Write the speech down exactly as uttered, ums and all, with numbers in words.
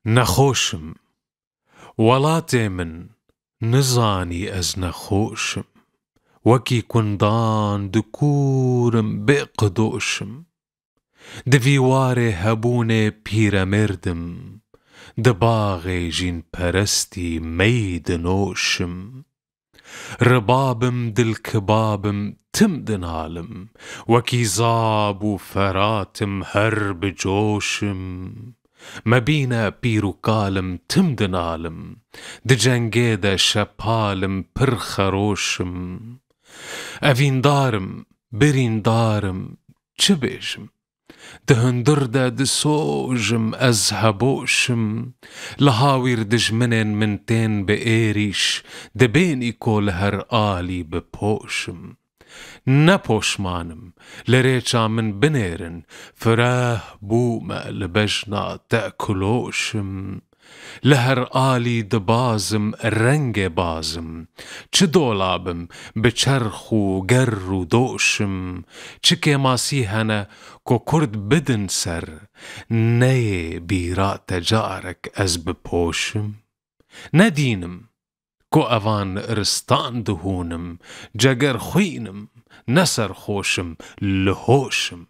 Nexweş im, welatê min, nizanî ez nexweş im. Wekî kundan dikûr im, bê qidoş im. Di vî warê hebûnê pîremêrd im, di baxê jînperestî mey dinoş im. Ribab im, dilkibab im, tim dinalim, wekî Zab û Ferat im, her bi coş im. Me bîne pîr û kal im, tim dinalim, di cengê de şepal im, pir xeroş im. Evîndar im, birîndar im, çi bêjim? Di hundir de disojim, ez heboş im. Li hawîr dijminên min tên bi êrîş, dibên îko li her alî bi poş im. Ne poşman im, li rêça min binêrin, fireh bûme li bejna te kuloş im. Li her alî dibazim, rengê bazim. Çi dolab im, bi çerx û ger û doş im. Çi kêmasî hene, ku kurd bidin ser. Neyê bîra te carek ez bi poş im. Ne dîn im, ku evan ristan dihûnim. Cegerxwîn im, ne serxoş im, li hoş im.